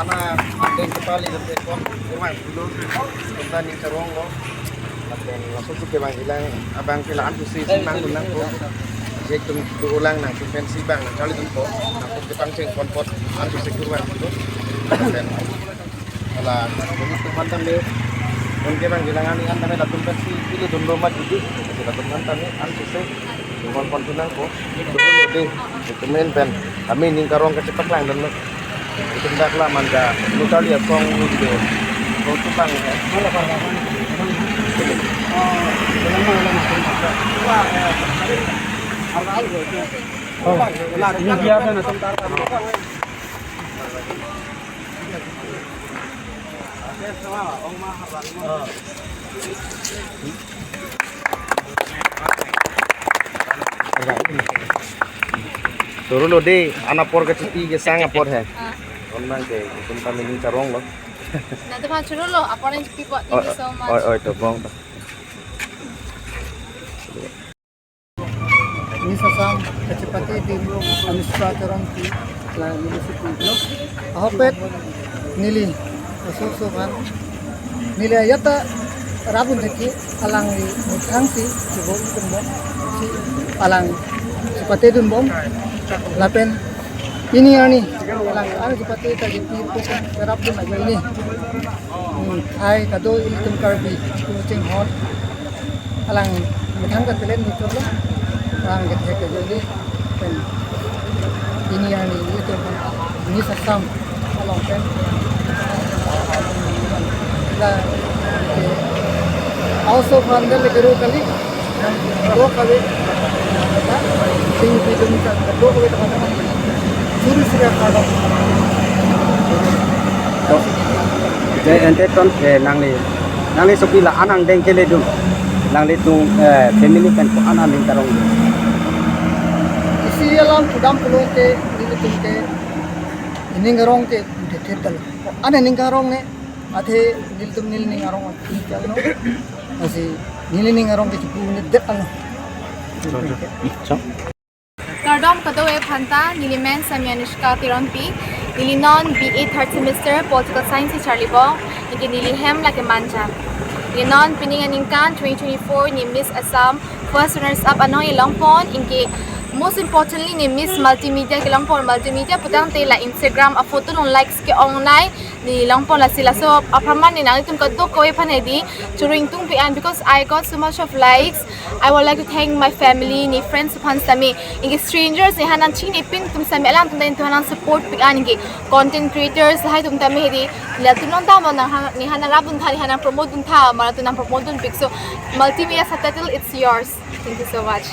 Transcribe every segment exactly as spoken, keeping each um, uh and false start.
Ana adeng kepali dan tekon rumah dulu. Tentang ning karong lo. Lapen laso tu kevangjilang abang ke la-an pusi simang dunang ko. Jek tum dulang nangtum pensi bang nangkali tum ko. Nangtum kepangcheng pon pot an pusi kurang dulu. Lapen ala ini teman tame. Kon kevangjilang ani an tame latum pensi pilu dun lo mat dulu. Latum an tame an pusi. Tumon pon tunang ko. Dulu deh. Itu main pen. Kami ning karong kachepaklang dun lo. Itum dak la manja lokal ya song video. Song tukang ya. Oh, ini dia kan asam tara. Turu lo deh, an apor kachepi kesang apor he. Ah. Kon nangke, itum kami ning karong lo. Nangtum aphan choro lo, apor nangchepi apot. Thank you so much. Oi, oi, to bong to. Miss Assam kachepate adim Anushka Teronpi, la neli si pu lo. Ahokpet neli oso oso aphan neli ajat ta rabun thek ke alangli methang si chebom dunbom, si alang chepate dunbom. Lapen pini arni alang arni chepate ta kipi ko rap dun ajoine. Hmm, hai kado ilitum Karbi, ilitum chinghon. Alang methang ta talent muchot lo. Alang kethek ajoine. Pen pini arni ilitum Miss Assam along pen. La, eh, also founder le guru kali. Dok kave. Sing bidung ka dok kave teman-teman. Suri suri kardom. To. Je ante ton, eh, nangli, nangli sopi la-an angdeng keledun. Nanglitum, eh, family pen ko-an aning karong. Isi alam kedam pulote nelitum ke ining karong ke detet dal. Ko-an aning karong ne, athe nelitum neli ning karong. Ano? Asi neli ning karong ke chupu ne det ano. Chok. Kardom kadokave aphanta, neli men Sami Anushka Teronpi, neli non B A third semester Political Science si charlibom, anke neli hem lake Manjan. Neli non pining aningkan twenty twenty-four neli Miss Assam first runners up anong kelongpon, anke most importantly neli Miss Multimedia kelongpon, multimedia putangte la Instagram a photo along likes ke-ongnei, neli longpon lasi laso apharman neli nanglitum kadokave aphan hedi choro ingtungpik an, because I got so much of likes. I would like to thank my family, neli friends aphan sami. Anke strangers neli aphan nangchinipin atum sami, alangtum ta neli aphan nang support pik an, anke content creators lahai atum tame hedi. Latum non tamo nang ha-, neli aphan nang rap duntha, neli aphan nang promote duntha, mara atum nang promote dunpik. So, Multimedia Subtitle, it's yours. Thank you so much.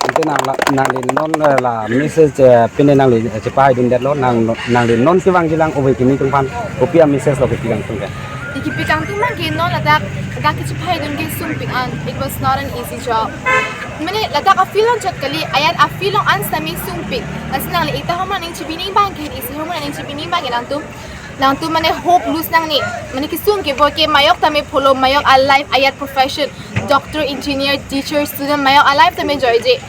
Ante nang la, nangli non, eh, la message, eh, pine nangli, eh, chepaidun detlo, nang, nangli non kevangjilang ove kimi atum aphan, kopi a message lo kepi kangtung ke? Neli kepi kangtung abang ke non ladak, ladak kechepaidun ke sumpik an. It was not an easy job. Mane ladak a field along chot kali, ajat a field along an sami sumpik. Lasi nangli ekta ahormu nangchepining abang ke, isi ahormu nangchepining abang ke nangtum. Nangtum mane hope lose nangne. Mane kesung keboi ke majok tame pholo, majok a life ajat profession. Doctor, engineer, teacher, student, majok a life tame joije.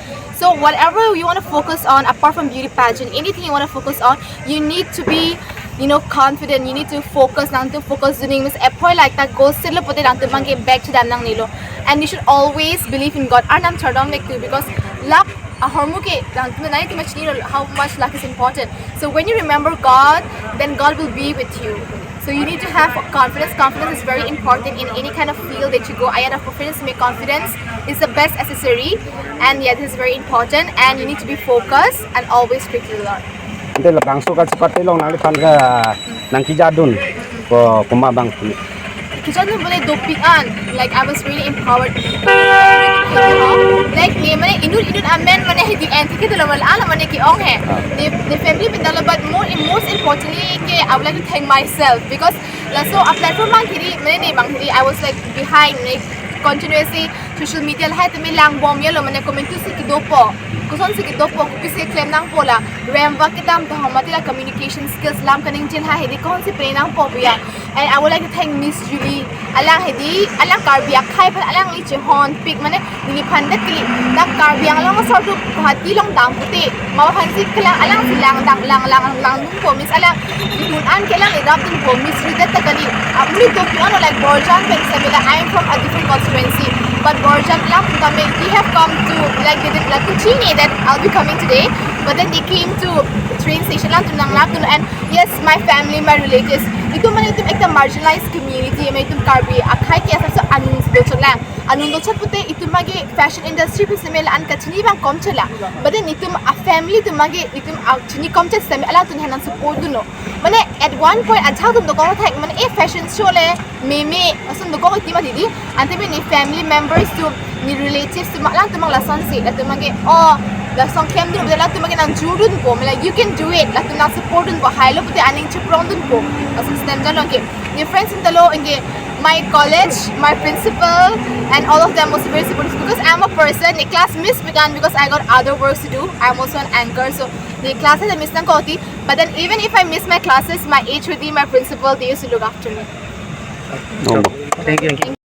So whatever you want to focus on, apart from beauty pageant, anything you want to focus on, you need to be, you know, confident. You need to focus. Nangtum focus dunning means apoi like that goal set lo pote nangtum abang ke back to them nangnelo. And you should always believe in God. Arnam chardom vek tu, because luck ahormu ke, nangtum, nangtum chinilo how much luck is important. So when you remember God, then God will be with you. So you need to have confidence. Confidence is very important in any kind of field that you go. Ajat a confidence, make confidence is the best accessory, and yeah, this is very important. And you need to be focused and always pray to the Lord. Ante labangso kachepate along nangliphan ke nangkejadun ko komat abang? Kejadun pule dopik an, like, I was really empowered. Like, neli mane inut inut amen mane hedi ante ke dolo mane ala mane ke-ong he. Neli, neli family pen dolo, but more, most importantly ke I would like to thank myself, because laso a platform abang hedi, mane neli abang hedi, I was, like, behind, like, continuously social media lahai tame langbom yelo, mane comment tu si kedopo, koson si kedopo, kopi si klem nangpo, la remvak kedam tahom mati la communication skills lam kaningje lahai hedi kon si pre nangpo pu ya. And I would like to thank Miss Julie, Alang hedi, alang Karbi akhei aphan alangli chehonpik, mane neliphan det kali, dak Karbi Anglong asor tu Guwahati along dam pute, ma aphansi kelang alangsi langdang, lang, lang, langdunpo, means alang kedun an ke alang irapdunpo, means ridet ta kali. Apni to piano like Borjan pen semi la, I am from a different constituency, but Borjan alang tame, we have come to, like, they did, like, to Chini that I'll be coming today, but then they came to train station lang to nanglapdun, and yes, my family, my relatives, itum mane itum ekta marginalized community, mane itum Karbi akhei ke asap so anung dochot lang. Anung dochot pute itum mage fashion industry pen semi la an kachini abang komchot lang. But then itum a family atum mage itum achini komchot semi alangtum aphan nang support dunlo. Mane at one point ajahak atum dokok thek, mane e fashion show le meme ason dokok iti ma didi. Ante mane family members atum, ne relatives atum, alangtum lasonsi latum mage, oh, lason klemdun, latum mage nangjurdunpo, mane you can do it, latum nang support dunpo, hailo pute aning cheprongdunpo. Lason stem jan long ke. Ne friends atum ta lo, anke my college, my principal, and all of them was very supportive because I'm a person, ne class miss began because I got other works to do. I'm also an anchor, so ne class miss nangkok ti. But then even if I miss my classes, my H O D, my principal, they used to look after me. Oh. Thank you.